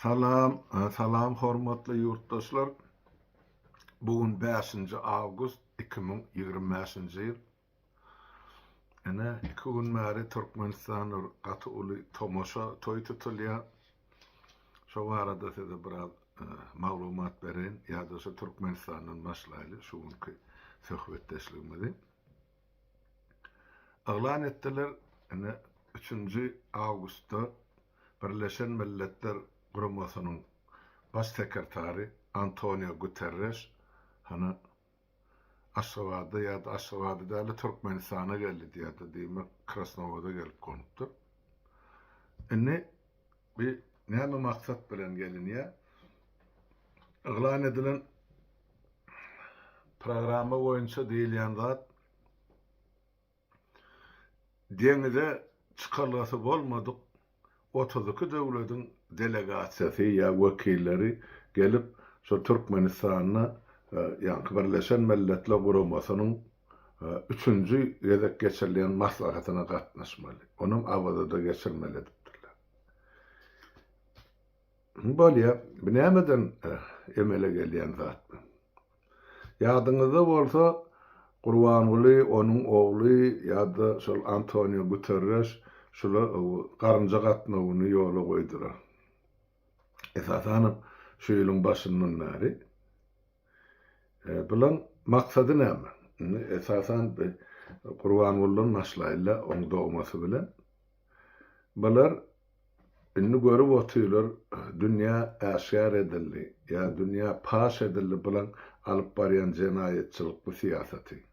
Salam, salam hormatly ýurtdaşlar. Bu gün bäşinji awgust 2025-nji ýyl. Ine, iki gün bäri Türkmenistanda bir gaty uly tomaşa, toý tutulýar. Şo barada size biraz maglumat bereýin ýa-da şu Türkmenistandan başlaýly şu günki söhbetdeşligimizi. Yglan etdiler, ine, üçünji awgustda Birleşen Milletler Guramasynyň Baş sekretary Antonio Guterreş hany Aşgabada ýa-da Aşgabada däl-de Türkmenistana geldi diýýärdi, diýmek Krasnowoda gelip gonupdyr. Indi bi näme maksat bilen gelinýär? Yglan edilen programma boýunça diýilýän zat Deňize çykalgasy bolmadyk 32 döwlediň delegasiýasy ýa wekilleri gelip, şol Türkmenistanda ýaňky Birleşen Milletler Guramasynyň üçünji gezek geçirilýän maslahatyna gatnaşmaly. Onam Awazada geçirmeli edipdirler. Bolýa, bu nämeden emele gelýän zat bu? Ýadyňyzda bolsa, Gurbanguly, onuň ogly ýa-da şol Antonio Guterreş şular garynja gatnawyny ýola goýdular. Esasanam şu ýylyň başyndan bäri. Bulaň maksady näme? Indi esasan Gurbangulydan başlaýynda, oň dogmasy bilen. Bular indi görüp otyrlar, dünýä äşgär edildi, ýa dünýä paş edildi bulaň alyp barýan jenaýatçylykly syýasaty.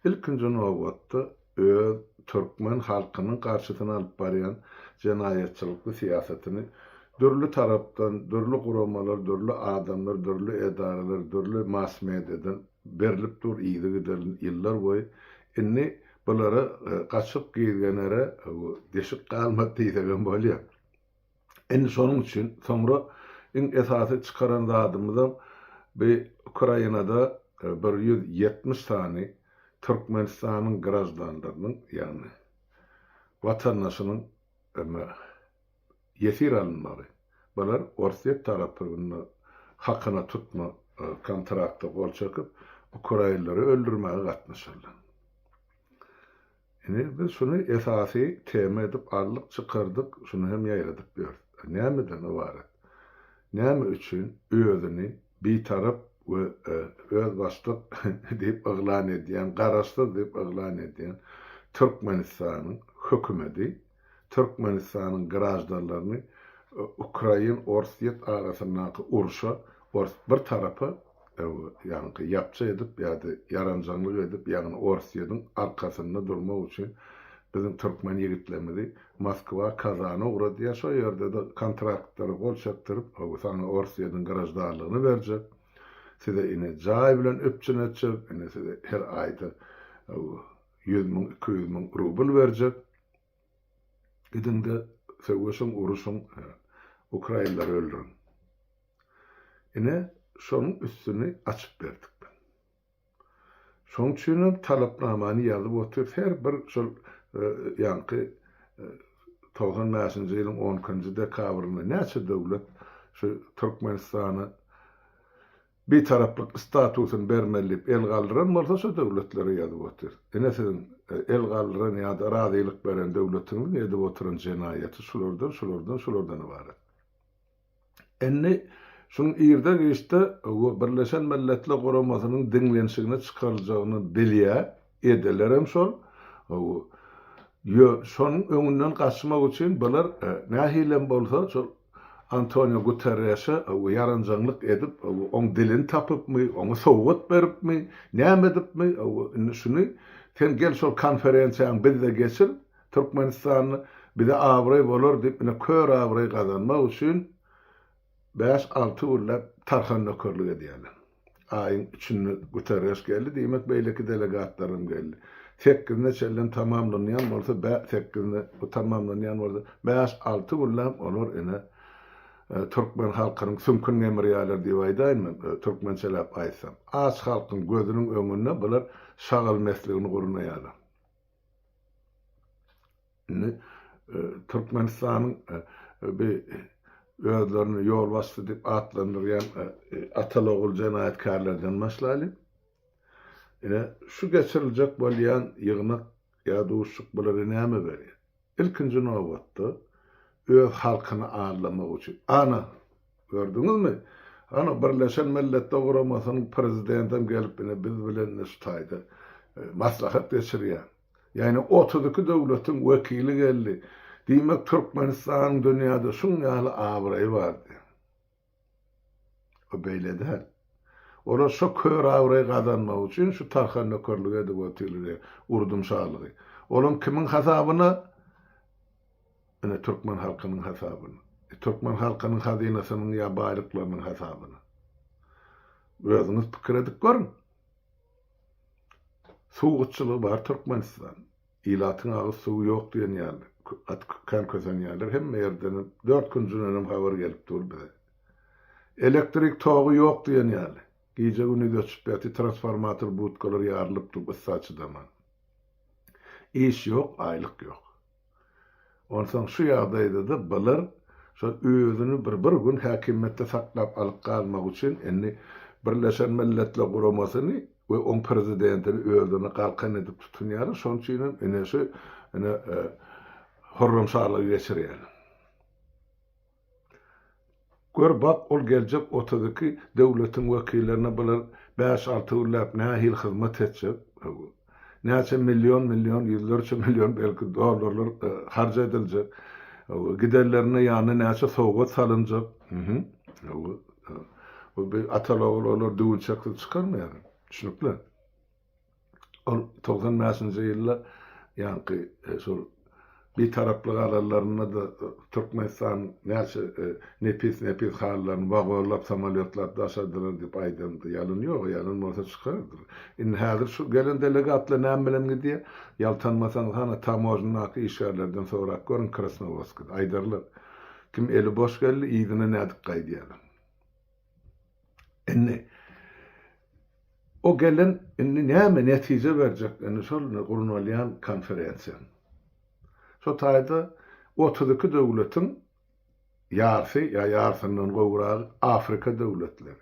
Ilkinji nobatda öz türkmen halkynyň garşysyna alyp barýan jenaýatçylykly syýasatyny dürli tarapdan, dürli guramalar, dürli adamlar, dürli edaralar, dürli mass mediadan berlip dur yzygiderli ýyllar boýy. Indi Bulara gaçyp gizlenere deşik galmady diýsegem bolýar. Indi şonuň üçin soňra iň esasy çykaran zadymyzam bi Ukrainada 170 sany Türkmenistanyň graždanlarynyň, ýagny watandaşynyň ýesir alynmagy. Bular Orsýet tarapynda hakyna tutma kontrakta gol çekip, ukrainlary öldürmäge gatnaşarlar. Indi biz şuny esasy tema edip aldyk, çykardyk, şuny hem ýaýradyp ýörüs. Nämeden ybarat? Näme üçin özüni bitarap we özbaşdak diýip yglan edýän, garaşsyz diýip yglan edýän Türkmenistanyň hökümeti Türkmenistanyň graždanlaryny Ukrain-Orsýet arasyndaky urşa ors bir tarapa ýaňky ýapja edip ýa-da ýaranjaňlyk edip ýagny Orsýediň arkasynda durmak üçin biziň türkmen ýigitlerimizi Moskwa, Kazana ugradýar şo ýerde-de kontraktlara gol çekdirip saňa Orsýediň graždanlygyny berjek size ine jaý bilen üpjün etjek ine size her aýda 100 müň 200 müň rubl berjek Gidiň-de, söweşiň, uruşyň, ukrainlary öldüriň. Ine, şonuň üstüni açyp berdik biz. Şonuň üçinem talapnamany ýazyp otyrys. Her bir şol ýaňky 95-nji ýylyň on ikinji dekabrynda näçe döwlet şu Türkmenistana Bitaraplyk statusyny bermeli diýip el galdyran bolsa şo döwletlere ýazyp otyr. Ine siziň el galdyran ýa-da razylyk beren döwletiňiziň edip oturan jenaýaty şulardan, şulardan, şulardan ybarat. Indi şuň irde-giçde Birleşen Milletler Guramasynyň diňlenişigine çykaryljagyny bilýär, edelerem şol. Ýö, şonuň öňünden gaçmak üçin bular nähilem bolsa şol Antonio Guterreşe ýaranjaňlyk edip, oň dilini tapypmy, oňa sowgat beripmi, näme edipmi, indi şuny sen gel şol konferensiýaňy bizde geçir, Türkmenistanda bize abraý bolar diýip, ine kör abraý gazanmak üçin bäş-alty günläp tarhan nökerlik edýärler. Aýyň üçünde Guterreş geldi, diýmek beýleki delegatlaram geldi. Sekizine çenlem tamamlanýan bolsa, bä, sekizine bu tamamlanýan bolsa, bäş-alty günläp olar ine türkmen halkynyň süňküni gemirýärler diýip aýdaýyn men, türkmençeläp aýtsam. Aç halkyň gözüniň öňünde bular şagal mesligini gurnaýarlar. Indi Türkmenistanyň bir özlerini ýolbaşçy diýip atlandyrýan ataly-ogul jenaýatkärlerden başlaýlyň. Ine, şu geçiriljek bolýan ýygnak ýa duşuşyk bulara näme berýär? Ilkinji nobatda, öz halkyny aldamak üçin. Ana, gördüňizmi? Ana, Birleşen Milletler Guramasynyň prezidentem gelip, ine, biz bilen ine şu taýda maslahat geçirýär. Ýagny 32 döwletiň wekili geldi. Diýmek, Türkmenistanyň dünýäde şuň ýaly abraýy bar diýýär. O beýle däl. Olar şo kör abraý gazanmak üçin şu tarhan nökerligi edip otyrlar, urdum şalygy. Olam kimiň hasabyna? Ine, türkmen halkynyň hasabyna. Türkmen halkynyň hazynasynyň ýa baýlyklarynyň hasabyna. Özüňiz pikir edip görüň. Suw gytçylygy bar Türkmenistan. Ilatyň agyz suwy ýok diýen ýaly. Gaty kän kösenýärler. Hemme ýerdenem, dört künjündenem habar gelip dur bize. Elektrik togy ýok diýen ýaly. Gije-gündiz öçüp ýatyr, transformator budkalar ýarylyp dur yssa çydaman. Iş ýok, aýlyk ýok. Onsoň şu ýagdaýda-da bular şol özüni bir bir gün häkimiýetde saklap alyp galmak üçin indi Birleşen Milletler Guramasyny we oň prezidentini özlerine galkan edip tutunýarlar. Şonuň üçinem ine şu ine horramşalygy geçirýärler. Gör bak ol geljek 32 döwletiň wekillerine bular bäş-alty günläp nähili hyzmat etjek, näçe million-million, ýüzlerçe million belki dollarlar harç ediljek, gidenlerinde ýanyna näçe sowgat salynjak. Bu bir ataly-ogul olar düwünçeksiz çykarmaýarlar. Düşnükli. Ol 95-nji ýylda ýaňky şol Bitaraplyk alanlarynda-da Türkmenistan näçe nepis-nepis halylaryny wagonlap, samolýotlap daşadylar diýip aýdandy. Ýalan ýok, ýalan bolsa çykardyr. Indi häzir şu gelen delegatlar näme bilen gidýär? Ýaltanmasaňyz hany tamožnadaky işgärlerden sorap görüň Krasnowodskide. Aýdarlar. Kim eli boş geldi, yzyna nädip gaýdýarlar. Indi o gelen indi näme netije berjek indi şol gurnalýan konferensiýa. Şo taýda 32 döwletiň ýarsy ýa ýarsyndan gowragy Afrika döwletleri.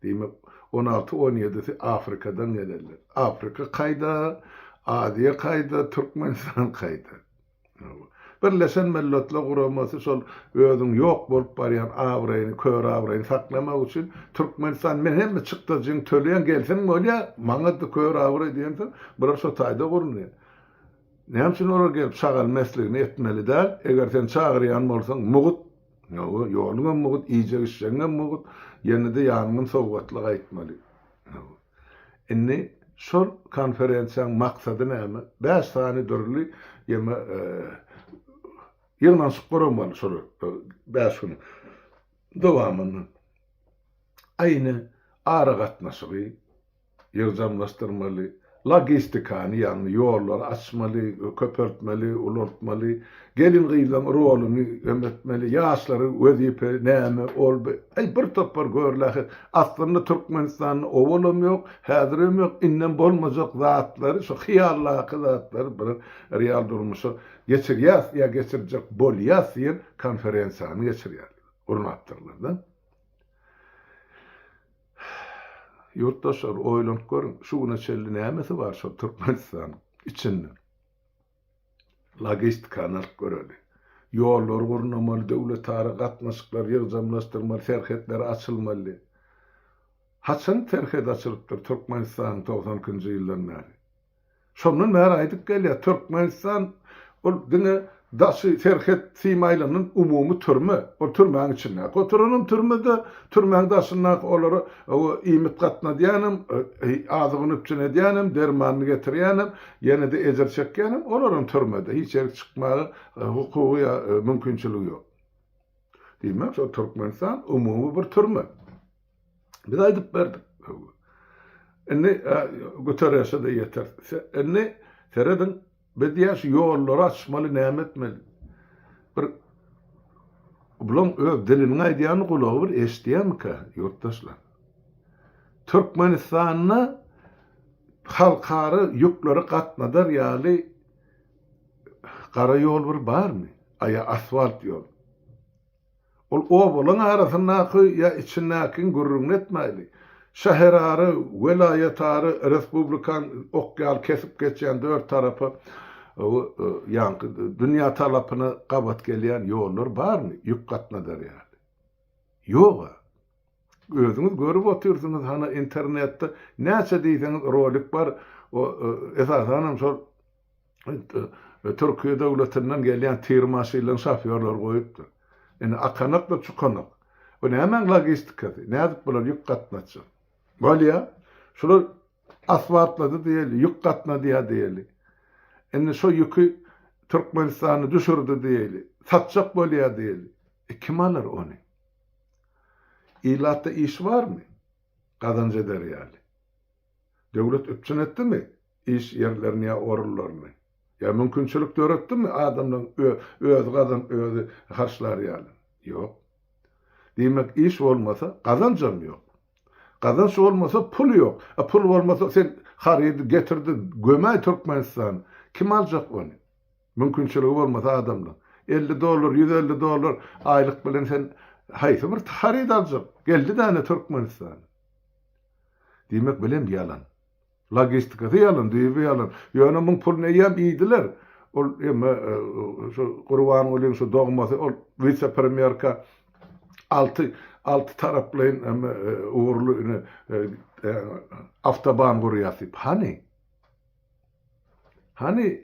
Diýmek, 16-17-si Afrikadan gelenler. Afrika kaýda, Aziýa kaýda, Türkmenistan kaýda? Birleşen Milletler Guramasy şol özüniň ýok bolup barýan abraýyny, kör abraýyny saklamak üçin Türkmenistan men hemme çykdajyňy töleýän gelseň bolýa, maňa-da kör abraý diýensoň, bular şo taýda gurunýar. Näme üçin olar gelip şagal mesligini etmeli däl? Eger sen çagyrýan bolsaň mugt, ýoluňam mugt, iýjek-içjegiňem mugt, ýene-de ýanyňam sowgatly gaýtmaly. Indi şol konferensiýanyň maksady näme? Bäş sany dürli ýeme ýygnanyşyk guramaly şol bäş günüň dowamynda. Aýny aragatnaşygy ýygjamlaşdyrmaly, logistikany, ýagny ýollary açmaly, köpeltmeli, ulaltmaly, gelin-gyzlaryň roluny hem etmeli, ýaşlary wezipe näme, ol bu, aý bir topar görlähet. Aslynda Türkmenistanda owalam ýok, häzirem ýok, indem bolmajak zatlary, şu hyýaldaky zatlary bir real durmuşa geçirýäs ýa geçirjek bolýas diýen konferensiýany geçirýärler, gurnapdyrlar-da. Ýurtdaşlar oýlanyp görüň, şu güne çenli nämesi bar şol Türkmenistanyň içinde? Logistikany alyp göreli. Ýollary gurnamaly, döwletara gatnaşyklary ýygjamlaşdyrmaly, serhetler açylmaly. Haçan serhet açylypdyr Türkmenistanyň 92-nji ýyldan bäri? Şondan bäri aýdyp gelýär, Türkmenistan ol diňe daşy serhet sim aýlanan umumy türme. Ol türmäň içindäki oturanam türmede, türmäň daşyndaky olara iýmit gatnadýanam, azygyny üpjün edýänem, dermanyny getirýänem, ýene-de ejir çekýänem olaram türmede. Hiç ýerik çykmaga hukugy ýa mümkinçiligi ýok. Diýmek, şol Türkmenistan umumy bir türme. Biz aýdyp berdik. Indi Guterreşe-de ýeter. Indi serediň, biz diýýär şu ýollary açmaly, näme etmeli? Bir bulaň öz diliniň aýdýanyny gulagy bir eşidýärmikä ýurtdaşlar? Türkmenistanda halkara ýükleri gatnadar ýaly gara ýol bir barmy? Aýa asfalt ýol. Ol obalaň arasyndaky ýa içindäkiň gürrüňini etmäýli. Şäherara, welaýatara, respublikaň ok ýaly kesip geçýän dört tarapa ýaňky dünýä talapyna gabat gelýän ýollar barmy ýük gatnadar ýaly? Ýog-a. Özüňiz görüp otyrsyňyz hana internetde näçe diýseňiz rolik bar, o esasanam şol Türkiýe döwletinden gelýän tir maşynlaryň şofýorlary goýupdyr. Indi akanak-da çukanak. Bu nämäň logistikasy? Nädip bular ýük gatnatjak? Bolýa. Şular asfaltlady diýeli, ýük gatnadýar diýeli. Indi şo ýüki Türkmenistanda düşürdi diýeli. Satjak bolýar diýeli. E kim alar ony? Ilatda iş barmy? Gazanç eder ýaly. Döwlet üpjün etdimi iş ýerlerini ýa orunlaryny? Ýa mümkinçilik döretdimi adamlaryň özi gazanyp özi harçlar ýaly? Ýok. Diýmek iş bolmasa gazanjam ýok. Gazanç bolmasa pul ýok. A pul bolmasa sen harydy getirdi gömäý Türkmenistana. Kim aljak ony? Mümkinçiligi bolmasa adamlaň. 50 dollar, 150 dollar aýlyk bilen sen haýsy bir haryt aljak? Geldi däne Türkmenistana. Diýmek bilem ýalan. Logistikasy ýalan, düýbi ýalan. Ýöne muň puluny eýýäm iýdiler. Ol eme şu Gurbangulyň şu dogmasy ol wise-premýerka alty alty taraplaýyn eme ugurly ine awtoban gurýas diýip. Hany? Hany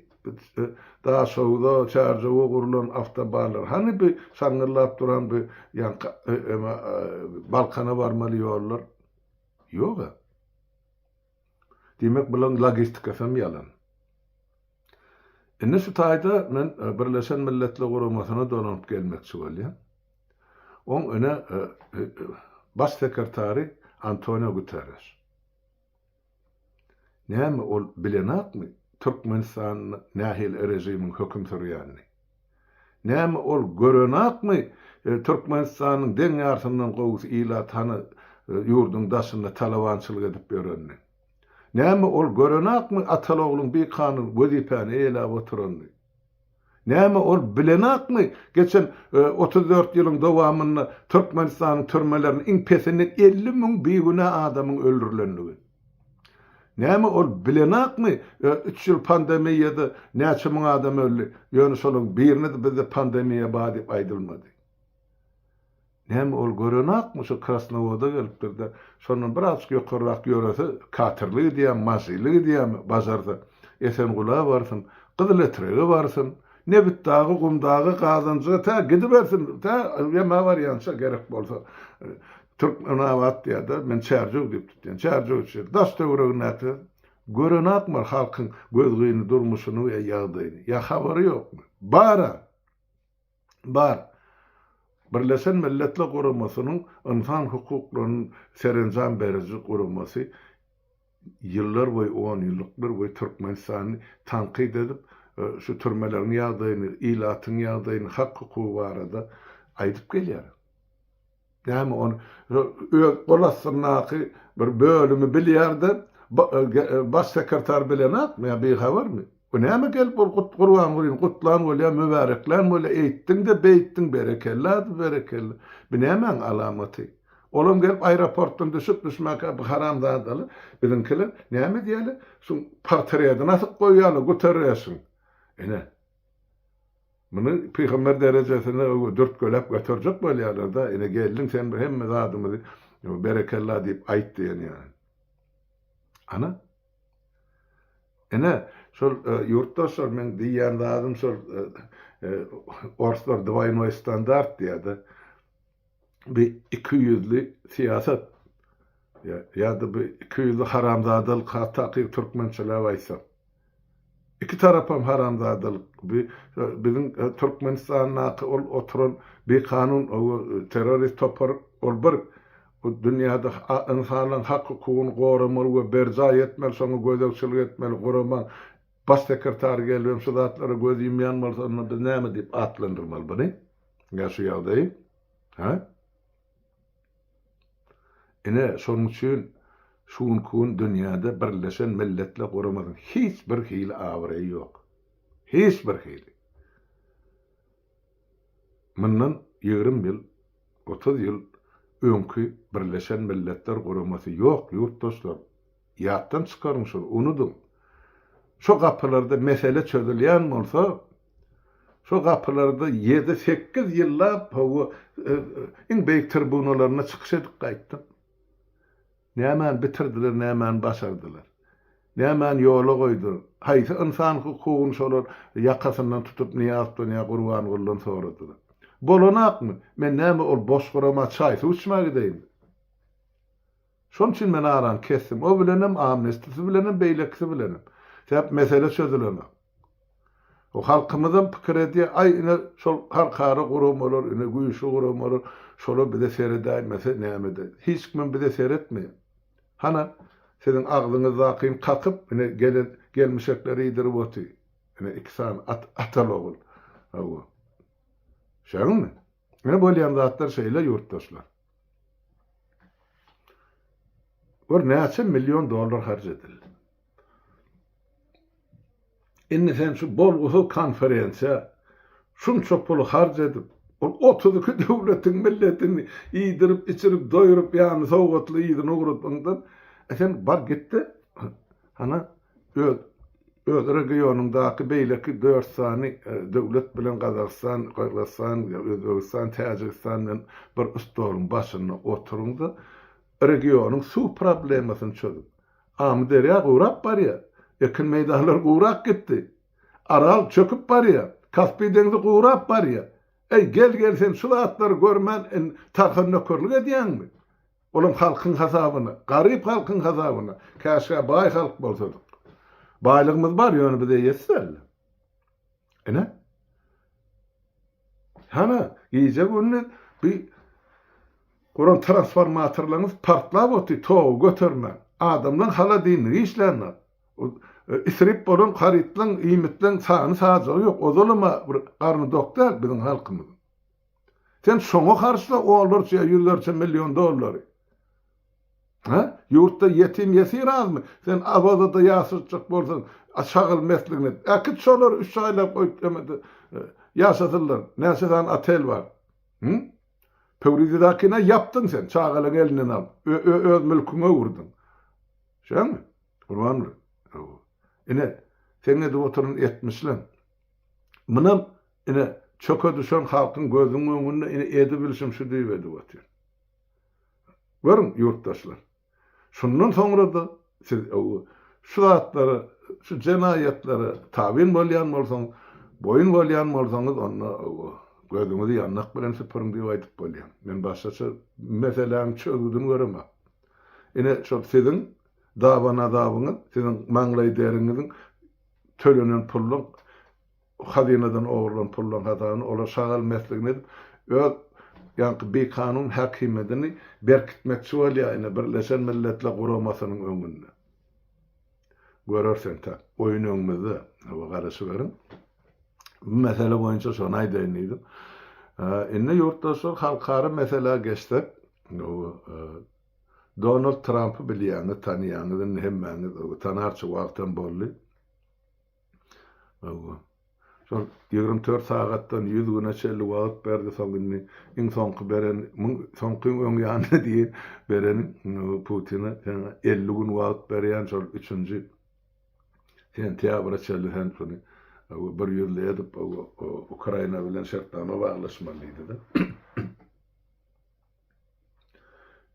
Daşogza, Çärjewe gurlan awtobanlar? Hany bu şaňňyrdap duran bu ýaňky eme Balkana barmaly ýollar? Ýog-a. Diýmek, bularyň logistikasam ýalan. Indi şu taýda men Birleşen Milletler Guramasyna dolanyp gelmekçi bolýan. Oň ine Baş sekretary Antonio Guterreş. Näme ol bilenakmy Türkmenistanda nähili režimiň höküm sürýänini? Näme ol görenakmy Türkmenistanyň deň ýarsyndan gowusy ilat hany ýurduň daşynda talabançylyk edip ýörenini? Näme ol görenakmy ataly-ogluň bikanun wezipäni eýeläp oturanyny? Näme ol bilenakmy geçen 34 ýylyň dowamynda Türkmenistanyň türmelerinde iň pesinden 50 müň bigünä adamyň öldürilenligi? Näme ol bilenakmy üç ýyl pandemiýada näçe müň adam öldi, ýöne şolaryň birine-de bizde pandemiýa bar diýip aýdylmady. Näme ol görenakmy şu Krasnowoda gelipdirde, şondan birazjyk ýokarrak ýörese katerli gidýärmi, maşynly gidýärmi, bajarsa Esengula barsyn, Gyzyletrege barsyn, Nebitdaga, Gumdaga, Gazanjyga tä gidibersin, tä ýeme barýança gerek bolsa Türkmenabat diýýär-de, men Çärjew diýip tutýan, Çärjew üçin daş-töweregindäki görenakmy halkyň gözgyny durmuşyny we ýagdaýyny, ýa habary ýokmy? Bar-a! Bar. Birleşen Milletler Guramasynyň ynsan hukuklaryny serenjam beriji guramasy ýyllar boýy, onýyllyklar boýy Türkmenistany tankyt edip, şu türmeleriň ýagdaýyny, ilatyň ýagdaýyny, hak-hukugy barada aýdyp gelýär. Näme ony öz gol astyndaky bir bölümi bilýär-de, baş sekretar bilenokmy ýa bihabarmy? Bu näme gelip ol Gurbangulyny gutlan bolýar, mübäreklän bolýar, eýtdiň-de, beýtdiň, berekella-da, berekella. Bu nämäň alamaty? Olam gelip aeroportdan düşüp, düşmänkä bu haramzadalar, biziňkiler näme edýärler? Şuň portretini asyp goýýarlar Guterreşiň. Ine. Muny pygamber derejesine dürtgeläp göterjek bolýarlar-da, ine geldiň sen bir hemme zadymyzy berekella diýip aýt diýen ýaly. Ana. Ine, şol ýurtdaşlar meň diýýän zadym şol orslar dwaýnoý standart diýýär-de. Bir ikiýüzli syýasat ýa-da bir ikiýüzli haramzadalyk has takyk türkmençeläp aýtsak. Iki tarapam haramzadalyk. Bu biziň Türkmenistandaky ol oturan bikanun terrorist topar ol bir bu dünýäde ynsanlaryň hak-hukugyny goramaly we berjaý etmeli, şoňa gözegçilik etmeli gurama baş sekretary gelibem şu zatlara göz ýumýan bolsa onda biz näme diýip atlandyrmaly buny? Ýa şu ýagdaýy? Hä? Ine, şonuň üçin şu günki gün dünýäde Birleşen Milletler Guramasynyň hiç bir hili abraýy ýok. Hiç bir hili. Mundan 20 ýyl. 30 ýyl öňki Birleşen Milletler Guramasy ýok, ýurtdaşlar. Ýatdan çykaryň şony, unudyň. Şo gapylarda mesele çözülýän bolsa, şo gapylarda ýedi-sekiz ýyllap, hawa, iň beýik tribunalarynda çykyş edip gaýtdym. Nämäni bitirdiler, nämäni başardylar? Nämäni ýola goýdular? Haýsy ynsan hukugyny şolar ýakasyndan tutup Nyýazowdan ýa Gurbangulydan soradylar? Bolanakmy? Men näme ol boş gurama çaý-suw içmäge gideýinmi? Şonuň üçin men arany kesdim. O bilenem, amnestisi bilenem, beýlekisi bilenem. Sebäp mesele çözülenok. O halkymyzam pikir edýär, aý ine şol halkara guramalar, ine güýçli guramalar şolar bize seredäýmese näme eder. Hiç kimem bize seretmeýär. Hana, siziň agzyňyzdakyny kakyp, ine gelen gelmişekleri iýdirip otyr. Ine iki sany at, ataly-ogul. Hawa. Şeňmi? Ine bolýan zatlar şeýle ýurtdaşlar. Gör näçe million dollar harç edildi. Indi sen şu bolgusyz konferensiýa şunça puly harç edip, ol 32 döwletiň milletini iýdirip, içirip, doýuryp, ýany sowgatly yzyna ugratmaňdan, e sen bar git-de, hana, öz öz regionyňdaky beýleki dört sany döwlet bilen Gazagystan, Gyrgyzystan, Özbegistan, Täjigistan bilen bir stoluň başynda oturyň-da, regionyň suw problemasyny çözüň. Amyderýa gurap barýar. Ekin meýdanlary gurap gitdi. Aral çöküp barýar. Kaspi deňzi gurap barýar. Eý, gel-gel sen şu zatlary görmän indi tarhan nökerlik edýäňmi? Olam halkyň hasabyna, garyp halkyň hasabyna. Käşgä baý halk bolsadyk. Baýlygymyz bar, ýöne biz eýesi däl. Ine. Hana, gije-gündiz bi guran transformatorlaryňyz partlap otyr, togy götermän. Adamlaň holodilnigi işlänok. Isrip bolan harytlaň, iýmitleň sany-sajagy ýok. Ozalam-a bir garny dok däl biziň halkymyzyň. Sen şoňa harçla onlarça ýa ýüzlerçe million dollary. Hä? Ýurtda ýetim-ýesir azmy? Sen Awazada ýaşatjak bolsaň, şagal mesligini et. Äkit şolary üç aýlap goýup emede ýaşasynlar. Näçe sany otel bar? Hü? Pöwrizedäkini ýapdyň sen, çagalaryň elinden alyp. Öz mülküňe öwürdiň. Şeňmi? Gurbanguly. Hawa. Ine, seň edip oturan etmişleň. Munam ine, çöke düşen halkyň gözüniň öňünde ine edibilşim şu diýip edip otyr. Görüň, ýurtdaşlar. Şundan soňra-da siz şu zatlara, şu jenaýatlara tabyn bolýan bolsaňyz, boýun bolýan bolsaňyz, onda gözüňizi ýandak bilen süpüriň diýip aýdyp bolýar. Men başgaça meseläniň çözgüdini göremok. Ine, şol siziň daban azabyňyz, siziň maňlaý deriňiziň tölenen pulluň hazynadan ogurlan pullaryň hasabyna olar şagal mesligini edip, öz ýaňky bikanun häkimiýedini berkitmekçi bolýar ine Birleşen Milletler Guramasynyň öňünde. Göreris entek. Oýun öňümizde. Hawa garaşyberiň. Bu mesele boýunça şony aýdaýyn diýdim. Indi ýurtdaşlar halkara meselä geçsek, Donald Trampy bilýäňiz, tanaýaňyz indi hemmäňiz, tanarça wagtam boldy. Hawa. Şol 24 sagatdan 100 güne çenli wagt berdi, soň indi iň soňky beren, muň soňkyň öň ýanyna diýen bereni Putine sen 50 gün wagt berýän şol üçünji sentýabra çenli sen şuny bir ýüzli edip Ukraina bilen şertnama baglaşmaly diýdi-de.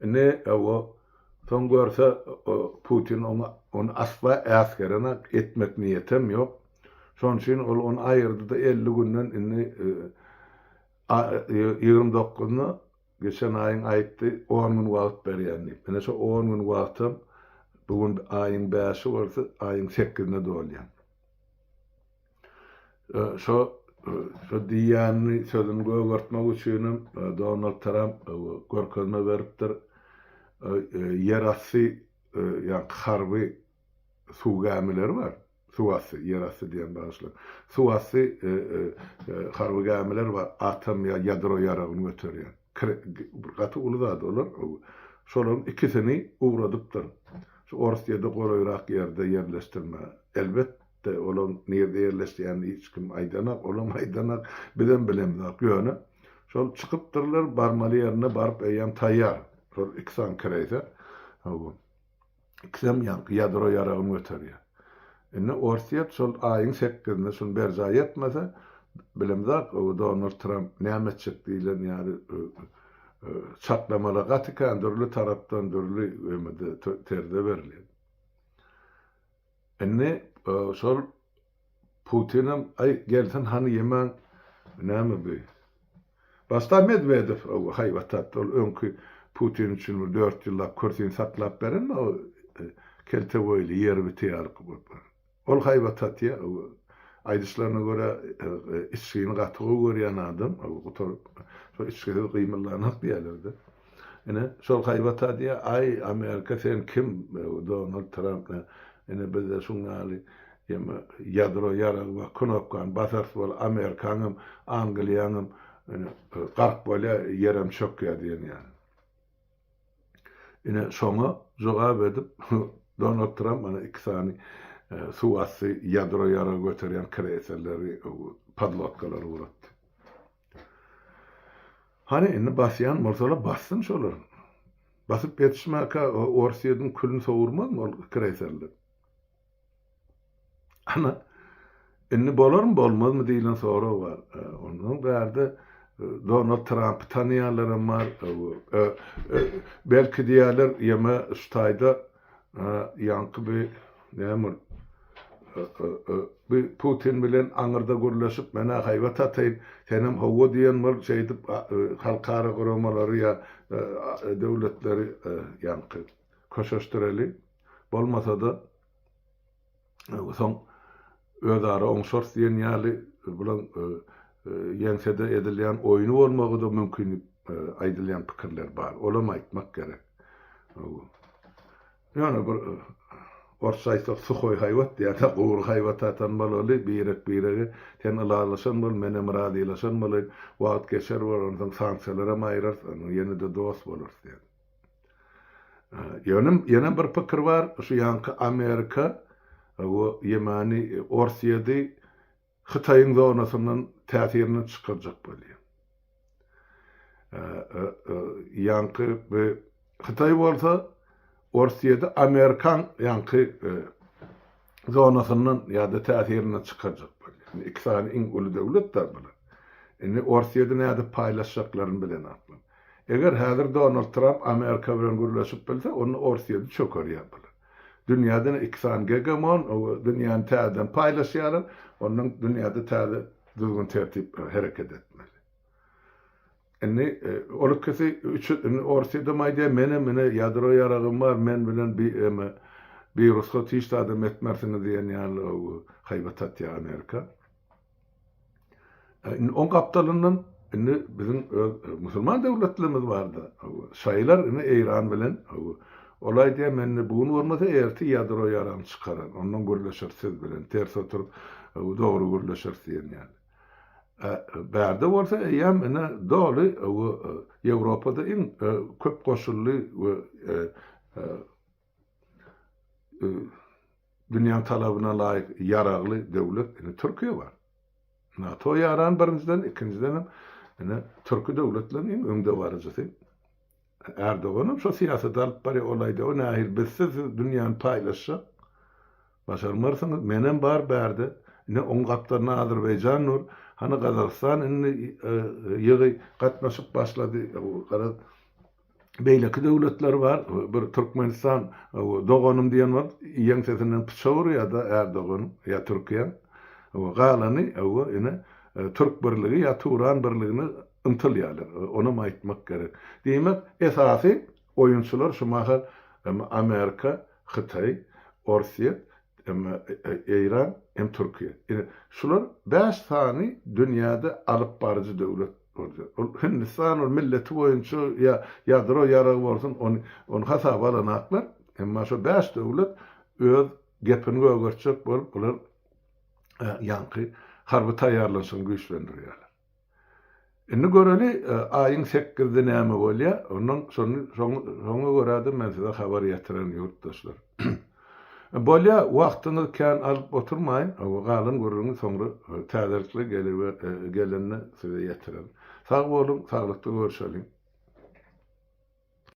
Indi o soň görse Putin oňa ony asla äsgerenak, etmek niýetem ýok. Şonuň üçin ol ony aýyrdy-da 50 günden indi 29-na geçen aýyň aýtdy on gün wagt berýän diýip. Ine şo on gün wagtam bu gün aýyň bäşi bolsa aýyň sekizine dolýar. Şo şo diýýänini sözüni gögertmek üçinem Donald Tramp görkezme beripdir. Ýerasty ýaňky harby suw gämileri bar. Suwasty, ýerasty diýen bagyşlaň. Suwasty harby gämiler bar, atom ýa ýadro ýaragyny göterýän. Gaty uly zat olar. Şolaryň ikisini ugradypdyr. Şu Orsýede golaýrak ýerde ýerleşdirmäge. Elbet, De, olaň nirde ýerleşýänini hiç kim aýdanak, olam aýdanak, bizem bilemzok. Ýöne, Şol çykypdyrlar, barmaly ýerine baryp eýýäm taýýar. Şol iki sany kreýser. Hawa. Ikisem ýaňky ýadro ýaragyny göterýär. Indi Orsýet şol aýyň sekizinde şuny berjaý etmese, bilemzok, Donald Tramp näme etjek diýlen ýaly çaklamalar gaty kän dürli tarapdan dürli terzde berilýär. Indi şol Putinem aý gelsin hany ýemäň näme bi. Başda Medwedew haýbat atdy ol öňki Putin üçin bir dört ýyllap kürsini saklap beren o kelte boýly ýer biti ýaly bolup. Ol haýbat atýa aýdyşlaryna görä içgini gaty gowy görýän adam gutaryp şo içgisiz gymyldanok diýýärler-de. Ine, şol haýbat adýa, aý, Amerika sen kim, Donald Tramp nä, ine bizde şuň ýaly ýeme ýadro ýaragy bar, knopkany basarys bol, Amerikaňam, Angliýaňam ine gark bolýa, ýerem çökýä diýen ýaly. Ine, şoňa jogap edip Donald Tramp mana iki sany suw asty ýadro ýaragy göterýän kreýserleri, podlodkalary ugratdy. Hany indi basýan bolsalar bassyn şolar. Basyp ýetişmäkä Orsýediň külüni sowurmazmy ol kreýserler. Ana indi bolarmy bolmazmy diýlen sorag bar. Ondan bärde Donald Trampy tanaýanlaram bar. Belki diýerler ýeme şu taýda Ýaňky bi näme ol bi Putin bilen aňyrda gürleşip men-ä haýbat ataýyn, senem hawa diýen bol, şeýdip halkara guramalary ýa döwletleri ýaňky köşeşdireli. Bolmasa-da soň özara oňşarys diýen ýaly bulaň ýeňsede edilýän oýny bolmagy-da mümkin diýip aýdylýan pikirler bar. Olam aýtmak gerek. Ýöne bir orsça aýtsak suhoý haýbat diýýär-de, gury haýbat atan bolaly, birek-birege sen ylalaşan bol, menem razylaşan bolaýyn, wagt geçer bolar, onsoň sanksiýalaram aýyrarys, onsoň ýene-de dost bolarys diýen. Ýöne ýene bir pikir bar, şu ýaňky Amerika we ýemany Orsýedi Hytaýyň zonasyndan täsirinden çykarjak bolýar. Ýaňky bu Hytaý bolsa Orsýedi Amerikan ýaňky zonasyndan ýa-da täsirinden çykarjak bolýar. Indi iki sany iň uly döwlet-dä bular. Indi Orsýedi nädip paýlaşjaklaryny bilenoklar. Eger häzir Donald Tramp Amerika bilen gürleşip bilse, onda Orsýeti çökerýär bular. Dünýäde iki sany gegemon, dünýäni täzeden paýlaşýarlar, ondan dünýäde täze düzgün-tertip hereket etmeli. Indi ol ikisi, üçi, indi Orsýedem aýdýar, menem ine ýadro ýaragym bar, men bilen bi eme birusgat hiç zadam etmersiňiz diýen ýaly haýbat atýar Amerika. Indi oň gapdalyndan indi biziň öz musulman döwletlerimiz barda. Şaýylar indi Eýran bilen ol aýdýar men indi bu gün bolmasa ertir ýadro ýaragyny çykaran. Ondan gürleşeris siz bilen. Ters oturyp dogry gürleşeris diýen ýaly. Bärde bolsa eýýäm ine doly Ýewropada iň köp goşunly we Dünýäň talabyna laýyk ýaragly döwlet ine Türkiýe bar. NATO ýaran birinjiden, ikinjidenem ine türki döwletleriň iň öňdebaryjysy. Erdoganam şo syýasaty alyp barýar, ol aýdýar, o nähili bizsiz siz dünýäni paýlaşjak başarmarsyňyz, menem bar bärde, ine oň gapdalynda Azerbaýjan dur, hany Gazagystan indi ýygy gatnaşyp başlady, garaz Beýleki döwletler bar, bir Türkmenistan doganym diýen bolup ýeňsesinden pyçak urýar-da Erdoganyň ýa Türkiýäň. Galany ine Türk birligi ýa Turan birligine ymtylýarlar. Onam aýtmak gerek. Diýmek, esasy oýunçylar şu mahal Amerika, Hytaý, Orsýet, hem Eýran, hem Türkiýe. Ine, şular bäş sany dünýäde alyp baryjy döwlet bolýar. Ol Hindistan ol milleti boýunça ýa ýadro ýaragy bolsun, ony ony hasaba alanaklar. Emma şo bäş döwlet öz gepini gögertjek bolup, bular ýaňky harby taýýarlanyşyny güýçlendirýärler. Indi göreli, aýyň sekizde näme bolýar, ondan şony şoňa görä-de men size habar ýetiren ýurtdaşlar. Bolýa, wagtyňyzy kän alyp oturmaýyn, galan gürrüňi soňra täzelikler gelende size ýetirerin. Sag boluň, saglykda görşeliň.